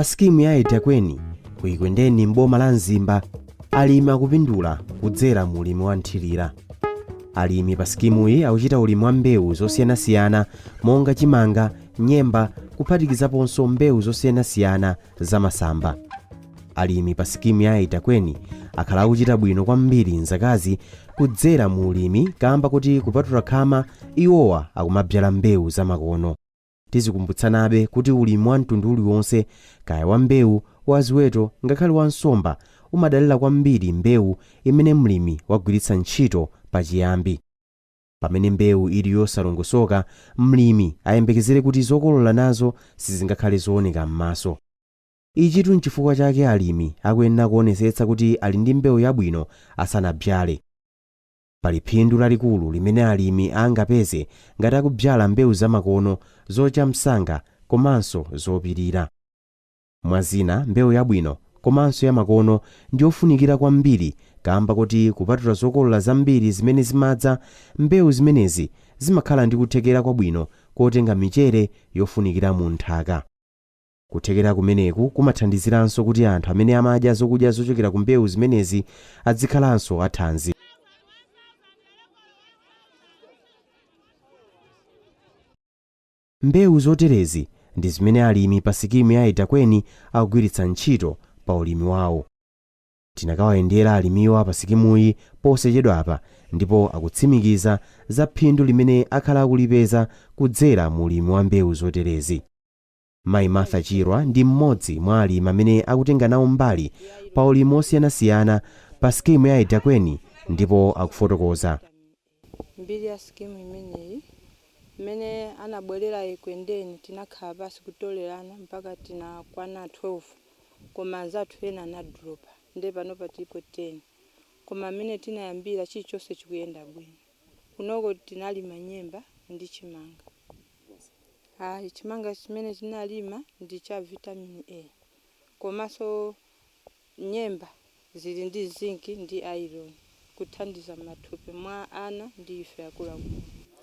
Pa sikimu ya Etakweni ku Ekwendeni m'boma la Mzimba, alimi akupindula kudzera mu ulimi wa nthirira. Alimi pa sikimuyi akuchita ulimi wa mbewu zosiyanasiyana monga chimanga, nyemba, kuphatikizaponso mbewu zosiyanasiyana zamasamba. Alimi pa sikimu ya Etakweni akhala akuchita bwino kwambiri mzakazi kudzera mu ulimi kamba kuti kupatula khama, iwowa akumabzala mbewu zamakono. Tizikumbutsanabe kuti ulimi wa mtundu uliwonse, kaya wa mbewu, wa ziweto, ngakhale wa nsomba, umadalira kwambiri mbewu imene mlimi wagwiritsa ntchito pachiyambi. Pamene mbewu ili yosalongosoka, mlimi ayembekezere kuti zokolola nazo sizingakhale zooneka m'maso. Ichitu nchifukwa chake alimi akuyenera kuonetsetsa kuti ali ndi mbewu yabwino asanabzale. Pali phindu lalikulu limene alimi angapeze ngati akubzala mbewu zamakono, zocha msanga komanso zopirira. Mwazina, mbewu yabwino komanso yamakono ndiyofunikira kwambiri kamba kuti kupatula zokolola zambiri zimene zimadza, mbewu zimenezi zimakhala ndi kuthekera kwabwino kotenga michere yofunikira mu nthaka. Kuthekera kumeneku kumathandiziranso kuti anthu amene amadya zokudya zochokera ku mbewu zimenezi adzikhalanso athanzi. Mbewu zoterezi ndi zimene alimi pa sikimu ya Etakweni akugwiritsa ntchito pa ulimi wawo. Tinakawayendera alimiwa pa sikimuyi posachedwapa ndipo akutsimikiza za phindu limene akhala akulipeza kudzera mu ulimi wa mbewu zoterezi. Mayi Martha Chirwa ndi mmodzi mwa alimi amene akutenga nawo mbali pa ulimi osiyanasiyana pa sikimu ya Etakweni ndipo akufotokoza. Mbiri ya sikimu imeneyi, mmene anabwerera Ekwendeni, tinakhala pasi kutolerana mpaka tinakwana 12, koma anzathu ena anadropa, nde panopa tilipo 10. Koma mmene tinayambira, chilichonse chikuyenda bwino. Kunoko tinalima nyemba ndi chimanga. Ayi, chimanga chimene tinalima ndi cha vitamin A, komanso nyemba zili ndi zinc ndi iron, kuthandiza mathupi mwa ana ndi ife akuluakulu.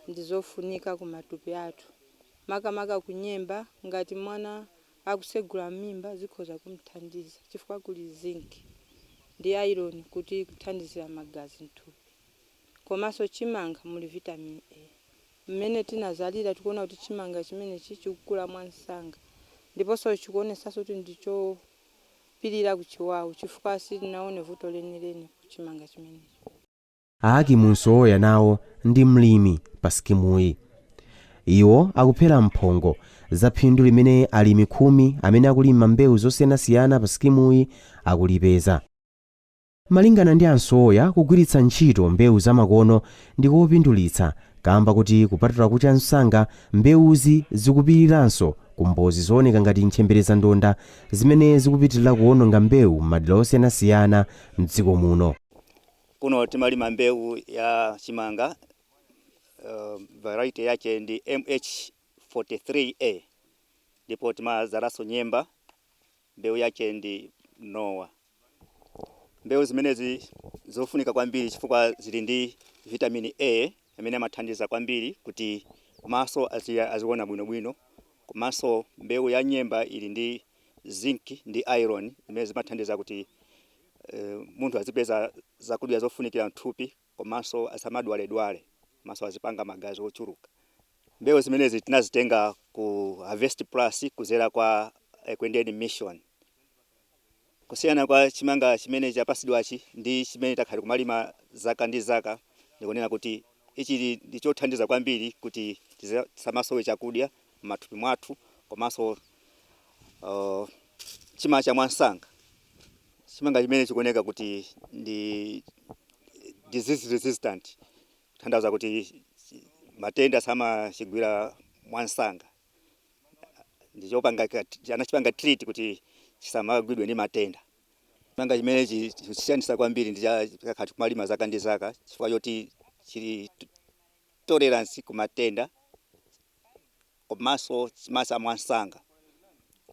Ndi zofunika ku matupi athu, makamaka kunyemba. Ngati mwana akusegula mimba, zikhoza kumthandiza chifukwa kuli zinc ndi iron kuti kuthandizira magazi mthupi. Komanso chimanga muli vitamin A. Mmene tinazalira, tikuona kuti chimanga chimenechi chikukula mwansanga, ndiponso chikuonesanso kuti ndichopirira kuchiwawu, chifukwa sitinaone vuto lenileni kuchimanga chimenechi. Aakimu Msowoya nawo ndi mlimi pa sikimuyi. Iwo akuphera mphongo za phindu limene alimi 10 amene akulima mbewu zosiyanasiyana pa sikimuyi akulipeza. Malingana ndi Ansowoya, kugwiritsa ntchito mbewu zamakono ndi kopindulitsa kamba kuti kupatula kucha msanga, mbewuzi zikupiriranso ku mbozi zooneka ngati ntchemberezandonda zimene zikupitirira kuwononga mbewu m'madera osiyanasiyana mdziko muno. Kuno timalima mbewu ya chimanga, variety yache ndi MH43A, ndipo timazalanso nyemba, mbewu yache ndi Nowa. Mbewu zimenezi zofunika kwambiri chifukwa zili ndi vitamin A amene amathandiza kwambiri kuti maso aziona bwinobwino. Komanso mbewu ya nyemba ili ndi zinc ndi iron zimene zimathandiza kuti munthu azipeza zakudya zofunikira mthupi, komanso asamadwaledwale, komanso azipanga magazi ochuluka. Mbewu zimenezi tinazitenga ku Harvest Plus kuzera kwa Ekwendeni Mission. Kusiyana kwa chimanga chimene chapasidwachi ndi chimene takhala kumalima zaka ndi zaka, ndikunena kuti ichi ndi chothandiza kwambiri kuti tisamasowe chakudya m'mathupi mwathu, komanso chimacha mwansanga. Chimanga chimene chikuoneka kuti ndi disease resistant, kutanthauza kuti matenda samachigwira mwansanga. Ndichopanga, anachipanga treat kuti chisamagwidwe ndi matenda. Chimanga chimene chisiyanisa kwambiri ndi chakhala kumalima zaka ndi zaka chifukwa choti chili tolerance ku matenda, komanso chimacha mwansanga.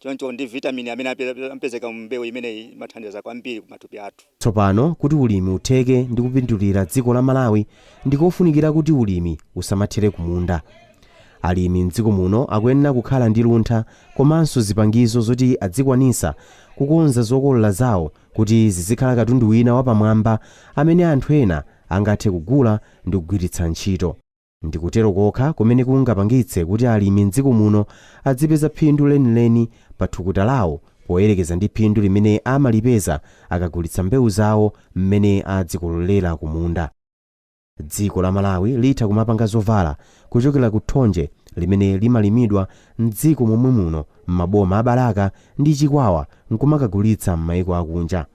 Choncho ndi vitamin amene amapezeka mu mbewu imeneyi imathandiza kwambiri ku matupi athu. Tsopano kuti ulimi utheke ndi kupindulira dziko la Malawi, ndikofunikira kuti ulimi usamathere kumunda. Alimi mdziko muno akuyenera kukhala ndi luntha komanso zipangizo zoti adzikwanisa kukonza zokolola zawo kuti zizikhala katundu wina wapamwamba amene anthu ena angathe kugula ndi kugwiritsa ntchito. Ndikutero kokha kumene kungapangitse kuti alimi mdziko muno adzipeza phindu lenileni pa thukuta lawo poyerekeza ndi phindu limene amalipeza akagulitsa mbewu zawo mmene adzikololera kumunda. Dziko la Malawi litha kumapanga zovala kuchokera ku thonje limene limalimidwa mdziko momwe muno m'maboma a Balaka ndi Chikwawa nkumakagulitsa m'mayiko akunja.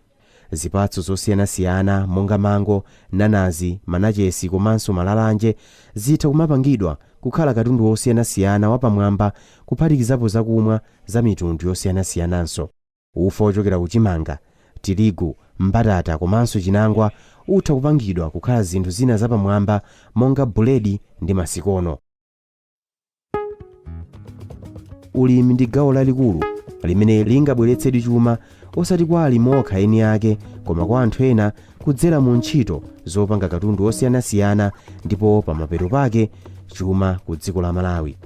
Zipatso zosiyanasiyana monga mango, nanazi, manachesi komanso malalanje zitha kumapangidwa kukhala katundu wosiyanasiyana wapamwamba, kuphatikizapo zakumwa za mitundu yosiyanasiyananso. Ufa wochokera ku chimanga, tirigu, mbatata komanso chinangwa utha kupangidwa kukhala zinthu zina zapamwamba monga buledi ndi masikono. Ulimi ndi gawo lalikulu limene lingabweretsedi chuma, osati kwa alimi okha eni ake, koma kwa anthu ena kudzera mu ntchito zopanga katundu osiyanasiyana, ndipo pamapeto pake chuma ku dziko la Malawi.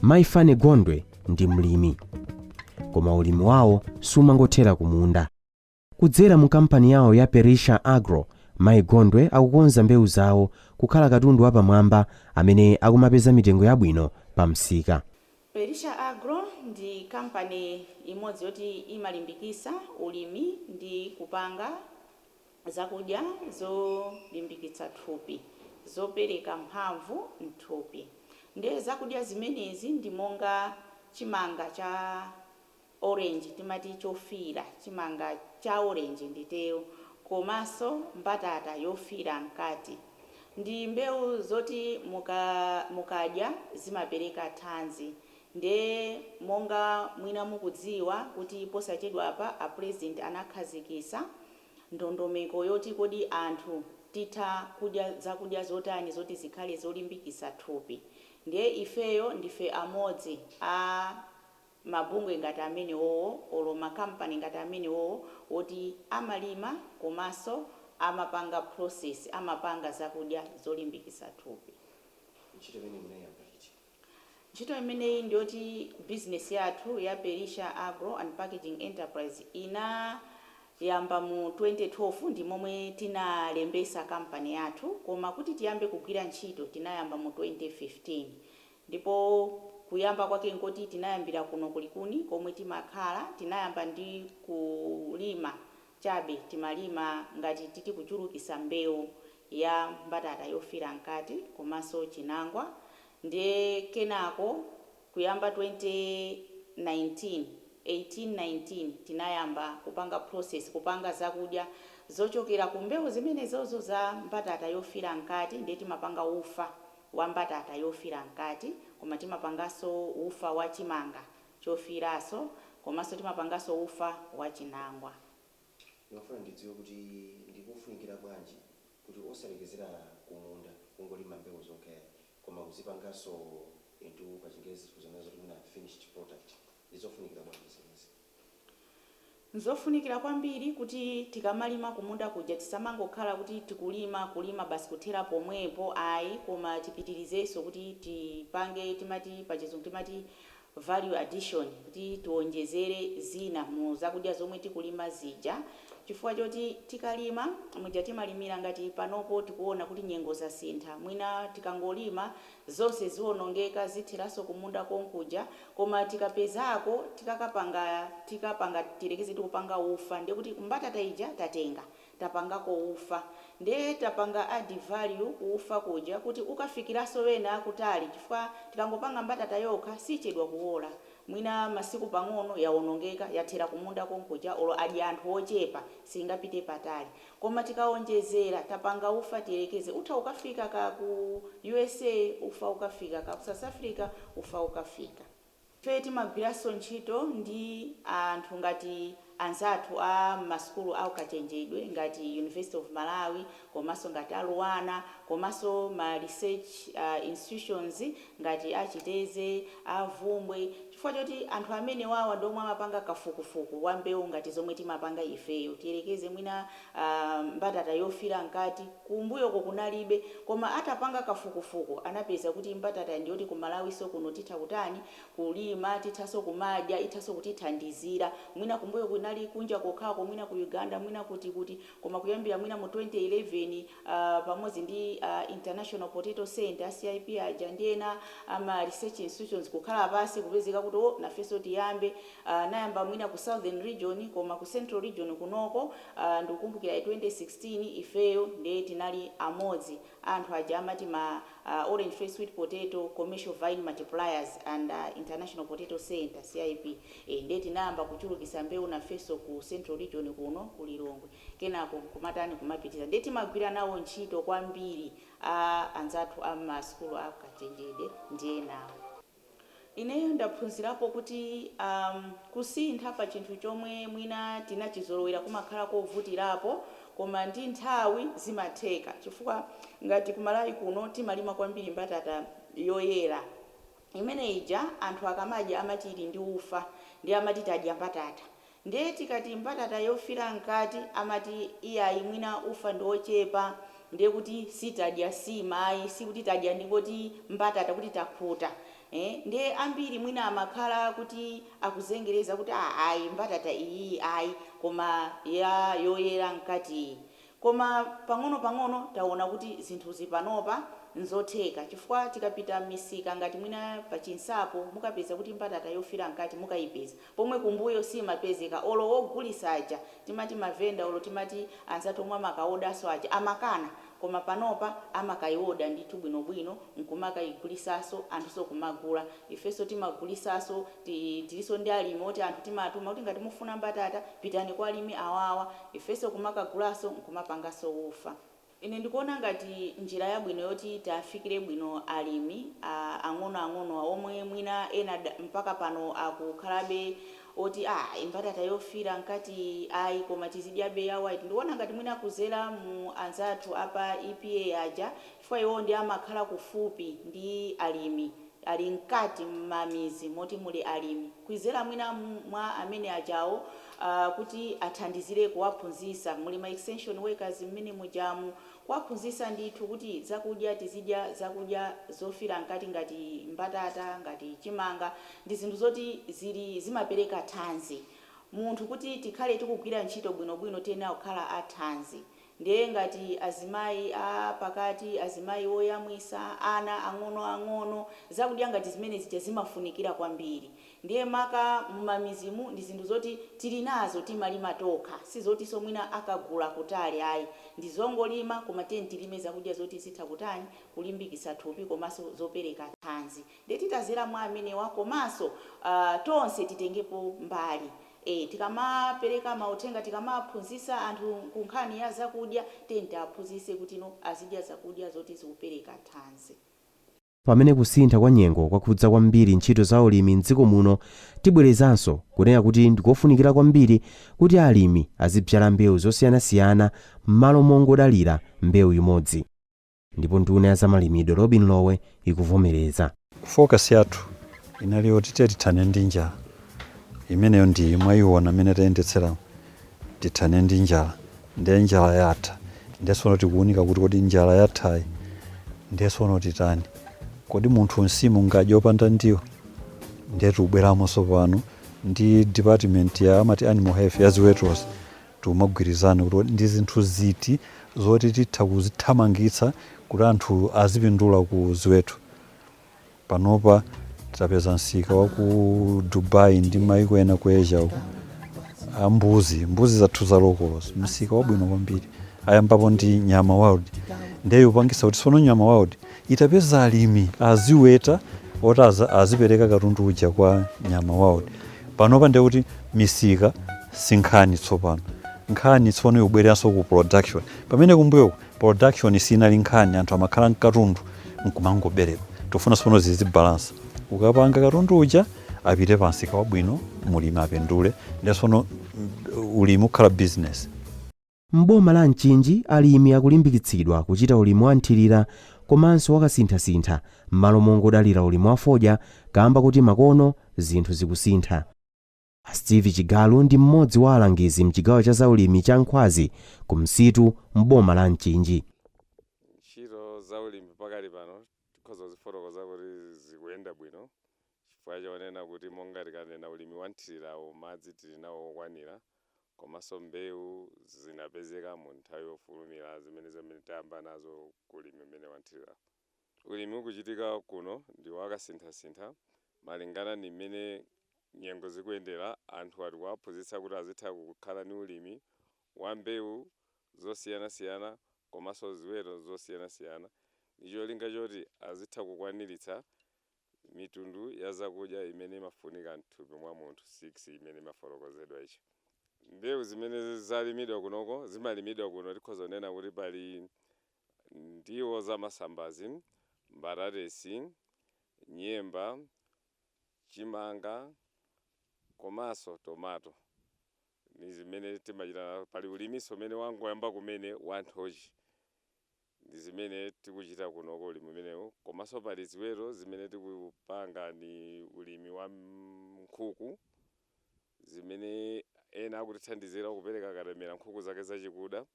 Maifane Gondwe ndi mlimi, koma ulimi wawo sumangothera kumunda. Kudzera mu kampani yawo ya Perisha Agro, Mayi Gondwe akukonza mbewu zawo kukhala katundu wapamwamba amene akumapeza mitengo yabwino pa msika. Perisha Agro ndi kampani imodzi yoti imalimbikisa ulimi ndi kupanga zakudya zolimbikitsa thupi, zopereka mphamvu mthupi. Ndiye zakudya zimenezi ndi monga chimanga cha orange, timati chofiira, chimanga cha orange nditero, komanso mbatata yofiira mkati. Ndi mbewu zoti mukadya zimapereka thanzi. Ndiye monga mwina mukudziwa kuti posachedwapa a President anakhazikisa ndondomeko yoti kodi anthu titha kudya zakudya zotani zoti zikhale zolimbikisa thupi. Ndiye ifeyo ndife amodzi a mabungwe ngati amenewowo olo makampani ngati amenewowo woti amalima komanso amapanga process, amapanga zakudya zolimbikisa thupi. Ntchito imene munayamba liti? Ntchito imeneyi ndiyoti business yathu ya Perisha Agro and Packaging Enterprise inayamba mu 2012, ndi momwe tinalembesa kampani yathu, koma kuti tiyambe kugwira ntchito tinayamba mu 2015. Ndipo kuyamba kwake nkoti tinayambira kuno kulikuni komwe timakhala. Tinayamba ndi kulima chabe, timalima ngati titi kuchulukisa mbewu ya mbatata yofira mkati komanso chinangwa. Ndiye kenako kuyamba 2019, 18 19 tinayamba kupanga process, kupanga zakudya zochokera ku mbewu zimenezozo za mbatata yofira mkati. Ndiye timapanga ufa wa mbatata yofira mkati, koma timapanganso ufa wa chimanga chofiranso, komanso timapanganso ufa wa chinangwa. Ndimafuna ndidziwe kuti ndikufunikira bwanji kuti osalekezera kumunda kungolima mbewu zokha, koma kuzipanganso into, pa Chingerezi tikuzanena zoti mwina finished product. Ndizofunikira bwanji zimenezi? Nzofunikira kwambiri kuti tikamalima kumunda kuja tisamangokhala kuti tikulima kulima basi kuthera pomwepo ayi, koma tipitirizenso kuti tipange, timati pachizungu timati value addition, kuti tiwonjezere zina mu zakudya zomwe tikulima zija. Chifukwa choti tikalima muja timalimira, ngati panopo tikuona kuti nyengo zasintha, mwina tikangolima zonse ziwonongeka, zitheranso kumunda konkuja. Koma tikapezako tikakapanga, tikapanga, tirekeze tikupanga ufa, ndiye kuti mbatata ija tatenga tapangako ufa, ndiye tapanga add value kuufa kuja kuti ukafikiranso wena akutali. Chifukwa tikangopanga mbatata yokha sichedwa kuwola, mwina masiku pang'ono yawonongeka, yathera kumunda konkuja, olo adya anthu ochepa, singapite patali. Koma tikawonjezera, tapanga ufa, tiyerekeze utha ukafika ka ku USA, ufa ukafika ka ku South Africa, ufa ukafika. Ife timagwiranso ntchito ndi anthu ngati anzathu a masukulu a ukachenjedwe ngati University of Malawi, komanso ngati a LUANAR, komanso ma research institutions ngati achiteze, avumbwe, chifukwa choti anthu amene wawa ndomwe amapanga kafukufuku wa mbewu ngati zomwe timapanga ifeyo. Tiyerekeze mwina mbatata yofira mkati, kumbuyoko kunalibe, koma atapanga kafukufuku anapeza kuti mbatata ndiyoti ku Malawiso kuno titha kutani, kulima, tithanso kumadya, ithanso kutithandizira. Mwina kumbuyo kunali kunja kokhako, mwina ku Uganda, mwina kuti kuti, koma kuyambira mwina mu 2011 pamodzi ndi International Potato Center, CIP aja, ndi ena ama research institutions kukhala pasi, kupezeka kuti o, nafenso tiyambe. Nayamba mwina ku Southern Region, koma ku Central Region kunoko, ndikukumbukira 2016 ifeyo ndiye tinali amodzi anthu aja amati ma orange face sweet potato commercial vine multipliers and International Potato Center, CIP. Ndiye tinayamba kuchulukisa mbewu nafenso ku Central Region kuno ku Lilongwe, kenako kumatani, kumapitiza. Ndiye timagwira nawo ntchito kwambiri a anzathu a masukulu a ukachenjede ndiye nawo. Ineyo ndaphunzirapo kuti kusintha pa chinthu chomwe mwina tinachizolowera kumakhala kovutirapo, koma ndi nthawi zimatheka, chifukwa ngati kumalawi kuno timalima kwambiri mbatata yoyera imene ija anthu akamadya amati ili ndi ufa, ndi amati tadya mbatata. Ndiye tikati mbatata yofira mkati, amati iyayi, mwina ufa ndi ochepa, ndiye kuti sitadya sima ayi, sikuti tadya ndikoti mbatata kuti takhuta. Ndiye ambiri mwina amakhala kuti akuzengereza kuti, "Ah, ayi, mbatata iyi ayi, koma ya yoyera mkati." Koma pang'ono pang'ono taona kuti zinthu zipanopa nzotheka, chifukwa tikapita m'misika ngati mwina pachinsapo, mukapeza kuti mbatata yofira mkati mukayipeza, pomwe kumbuyo simapezeka. Olo wogulisa aja timati mavenda, olo timati anzathu omwe amakaodaso aja, amakana, koma panopa amakaioda ndithu bwinobwino nkumakayigulisaso, anthuso kumagula. Ifenso timagulisaso, tiliso ndi alimi oti anthu timatuma kuti ngati mufuna mbatata pitani kwa alimi awawa, ifenso kumakagulaso nkumapangaso ufa. Ine ndikuona ngati njira yabwino yoti tafikire bwino alimi ang'onoang'ono omwe mwina ena mpaka pano akukhalabe oti, "Ah, mbatata yofira nkati ayi, koma tizidyabe ya white," ndikuona ngati mwina kuzera mu anzathu apa EPA aja, chifukwa iwo ndi amakhala kufupi ndi alimi, ali mkati mmamizi moti muli alimi, kuizera mwina mwa amene ajawo kuti athandizire kuwaphunzisa. Muli ma extension workers mmene mujamu, kuwaphunzisa ndithu kuti zakudya tizidya zakudya zofira mkati ngati mbatata, ngati chimanga, ndi zinthu zoti zili zimapereka thanzi munthu. Kuti tikhale tikugwira ntchito bwinobwino tiyenera kukhala athanzi. Ndiye ngati azimayi a pakati, azimayi oyamwisa, ana ang'onoang'ono, zakudya ngati zimene zija zimafunikira kwambiri. Ndiye maka mumamizimu ndi zinthu zoti tili nazo, timalima tokha, sizotinso mwina akagula kutali ayi, ndi zongolima. Koma tiye tilime zakudya zoti zitha kutani, kulimbikitsa thupi komanso zopereka thanzi. Ndiye titazera mwa amenewa, komanso tonse titengepo mbali. Tikamapereka mauthenga, tikamaphunzitsa anthu ku nkhani ya zakudya, tiye tiaphunzitse kuti no, azidya zakudya zoti zikupereka thanzi. Pamene kusintha kwa nyengo kwakhudza kwambiri ntchito za ulimi mdziko muno, tibwerezanso kunena kuti ndikofunikira kwambiri kuti alimi azibzala mbewu zosiyanasiyana m'malo mongodalira mbewu imodzi, ndipo nduna ya zamalimidwe Robin Lowe ikuvomereza. Focus yathu inali yoti tiye tithane ndi njala. Imeneyo ndi mwayiona imene tayendetsera, tithane ndi njala. Ndiye njala yatha, ndiye tsono tikuwunika kuti kodi njala yathayi ndiye tsono titani? Kodi munthu msimu ngadye opanda ndiwo? Ndiye tikubweramo pano ndi department ya amati animal health, ya ziwetozi. Tikumagwirizana kuti ndi zinthu ziti zoti titha kuzithamangitsa kuti anthu azipindula ku ziweto. Panopa tapeza msika wa ku Dubai ndi maiko ena ku Asia uko, ambuzi, mbuzi zathu za locals, msika wabwino kwambiri. Ayambapo ndi Nyama World, ndiye upangisa kuti tsono Nyama World itapeza alimi aziweta oti azipereka katundu uja kwa Nyama World. Panopa ndiye kuti misika si nkhani tsopano, nkhani tsono ikubwereranso ku production, pamene kumbuyoku production sinali nkhani, anthu amakhala mkatundu nkumangoberedwa. Tofuna tsono zizibalansa, ukapanga katundu uja Apite pamsika wabwino, mulimi apindule. Ndisono ulimi ukhala business. M'boma la Mchinji alimi akulimbikitsidwa kuchita ulimi wa nthirira komanso wakasinthasintha m'malo mongodalira ulimi wa fodya, kamba kuti makono zinthu zikusintha. Steve Chigalu ndi mmodzi wa alangizi mchigawo cha zaulimi cha Nkhwazi ku Msitu m'boma la Mchinji. Ntchito za ulimi pakali pano tikhoza kuzifotokoza kuti zikuyenda bwino, chifukwa chonena kuti monga tikanena ulimi wa nthirirawo, madzi tili nawo okwanira, komanso mbewu zinapezeka mu nthawi yofulumira zimene tayamba nazo kulimi umene wa nthirira. Ulimi ukuchitika kuno ndi wakasinthasintha malingana ndi mmene nyengo zikuyendera. Anthu ati kuwaphunzitsa kuti azitha kukhala ni ulimi wa mbewu zosiyanasiyana komanso ziweto zosiyanasiyana, ndi cholinga choti azitha kukwaniritsa mitundu ya zakudya imene imafunika mthupi mwa munthu 6 imene imafotokozedwa. Ichi mbewu zimene zalimidwa kunoko, zimalimidwa kuno, tikhoza kunena kuti pali ndiwo zamasambazi, mbatatesi, nyemba, chimanga komanso tomato, ni zimene timachita. Pali ulimiso umene wangoyamba kumene wa nthochi, ndi zimene tikuchita kunoko ulimi umenewu. Komanso pali ziweto zimene tikupanga, ni ulimi wa nkhuku zimene ena akutithandizira kupereka katemera nkhuku zake zachikuda,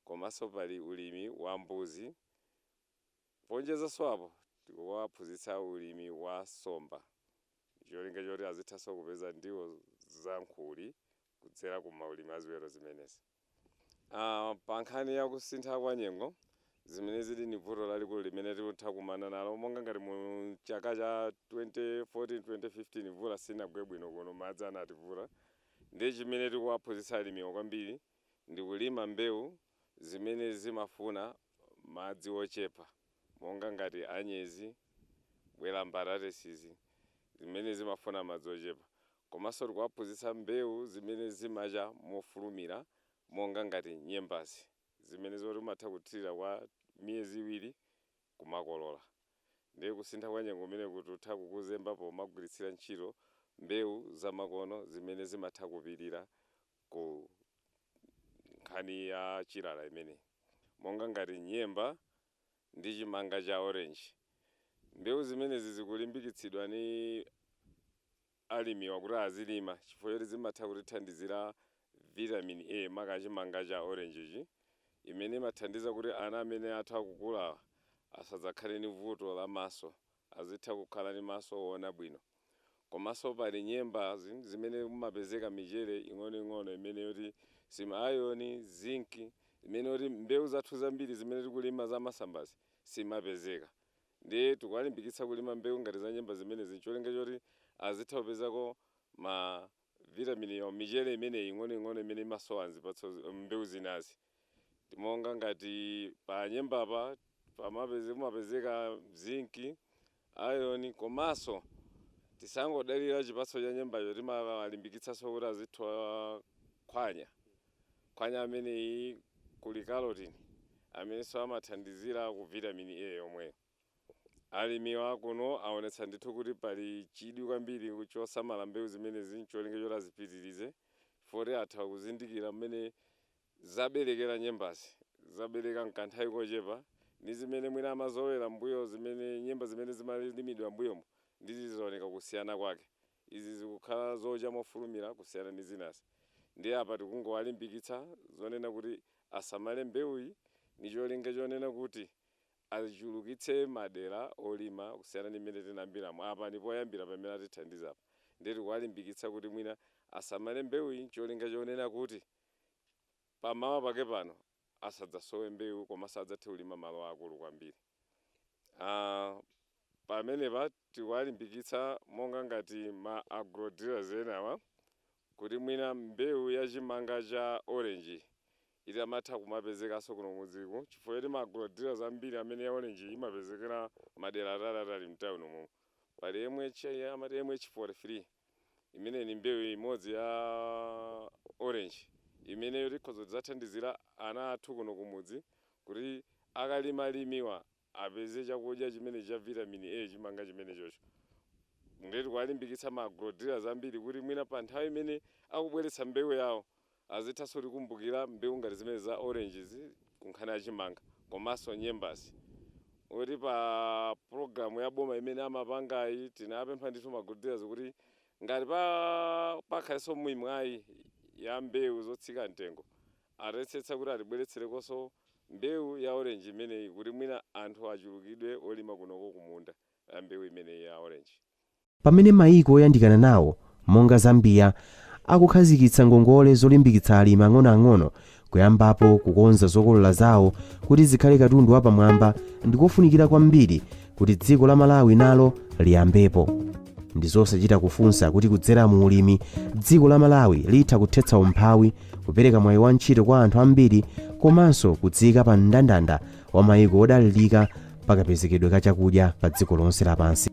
komanso pali ulimi wa mbuzi. Ponjezanso apo, tikuwaphunzitsa ulimi wa nsomba, cholinga choti azithanso kupeza ndiwo za nkhuli kudzera ku maulimi aziweto zimenezi. Pa nkhani ya kusintha kwa nyengo, zimene zili ni vuto lalikulu limene tikutha kumana nalo, monga ngati mu chaka cha 2014 2015 mvula sinagwe bwino kuno, madzi anativuta. Ndiye chimene tikuwaphunzitsa alimiwa kwambiri ndi kulima mbewu zimene zimafuna madzi ochepa, monga ngati anyezi, bwera mbatatesizi zimene zimafuna madzi ochepa. Komanso tikuwaphunzitsa mbewu zimene zimacha mofulumira, monga ngati nyembazi zimene zoti umatha kuthirira kwa miyezi 2 kumakolola. Ndiye kusintha kwa nyengo kumene kuti utha kukuzemba pomagwiritsira ntchito mbewu zamakono zimene zimatha kupirira ku nkhani ya chilala imeneyi, monga ngati nyemba ndi chimanga cha orange. Mbewu zimenezi zikulimbikitsidwa ni alimiwa kuti azilima chifukwa choti zimatha kutithandizira vitamin A, maka chimanga cha orange ichi, imene imathandiza kuti ana amene atha kukula asadzakhale ni vuto la maso, azitha kukhala ni maso oona bwino. Komanso pali nyemba zimene mumapezeka michere ing'onoing'ono imene yoti sima iron, zinc, imene yoti mbewu zathu zambiri zimene tikulima zamasambazi simapezeka. Ndiye tikuwalimbikitsa kulima mbewu ngati za nyemba zimenezi, cholinga choti azitha kupezako ma vitamin yo michere imene ing'onoing'ono imene imasowa nzipatso mbewu zinazi, monga ngati pa nyembapa pamapezeka zinc, iron. Komanso tisangodalira chipatso cha nyembacho, timawalimbikitsanso kuti azitha khwanya. Khwanya ameneyi kuli carotene amenenso amathandizira ku vitamin A yomweyo. Alimiwa kuno aonetsa ndithu kuti pali chidwi kwambiri chosamala mbewu zimenezi, cholinga choti azipitirize, foti atha kuzindikira mmene zaberekera nyembazi, zabereka mkanthawi kochepa, ndi zimene mwina amazolowera mbuyo, zimene nyemba zimene zimalimidwa mbuyomo, ndi zizooneka kusiyana kwake. Izi zikukhala zocha mofulumira kusiyana ndi zinazi. Ndiye apa tikungowalimbikitsa zonena kuti asamale mbewuyi, ndi cholinga chonena kuti achulukitse madera olima kusiyana ndi mmene tinayambiramo. Apa ndipo poyambira pamene atithandiza apa, ndiye tikuwalimbikitsa kuti mwina asamale mbewuyi, cholinga chonena kuti pamawa pake pano asadzasowe mbewu, komanso adzathe kulima malo akulu kwambiri. Pamenepa tikuwalimbikitsa monga ngati ma agro dealers enawa kuti mwina mbewu ya chimanga cha orange itamatha kumapezekanso kuno mudziku, chifukwa choti ma agro dealers ambiri amene ya orange imapezekera madera ataliatali. Mtawuni muno pali MH, amati MH43, imene ni mbewu imodzi ya orange imeneyo tikhoza kudzathandizira ana athu kuno kumudzi kuti akalimalimiwa apeze chakudya chimene cha vitamin A, chimanga chimene chocho. Ndiye tikuwalimbikitsa ma agro dealers ambiri kuti mwina pa nthawi imene akubweretsa mbewu yawo azithanso kukumbukira mbewu ngati zimene za oranges kunkhani ya chimanga komanso nyembazi, kuti pa program ya boma imene amapangayi tinapempha ndithu ma agro dealers kuti ngati pa pakhalenso mwayi ya mbewu zotsika mtengo, ayesetsa kuti atibweretserekonso mbewu ya orange imeneyi kuti mwina anthu achulukidwe olima kunoko kumunda ya mbewu imeneyi ya orange. Pamene mayiko oyandikana nawo monga Zambia akukhazikitsa ngongole zolimbikitsa alimi ang'onoang'ono kuyambapo kukonza zokolola zawo kuti zikhale katundu wapamwamba, ndikofunikira kwambiri kuti dziko la Malawi nalo liyambepo. Ndi zosachita kufunsa kuti kudzera mu ulimi dziko la Malawi litha kuthetsa umphawi, kupereka mwayi wa ntchito kwa anthu ambiri, komanso kudziyika pa mndandanda wa mayiko odalirika pakapezekedwe ka chakudya pa dziko lonse lapansi.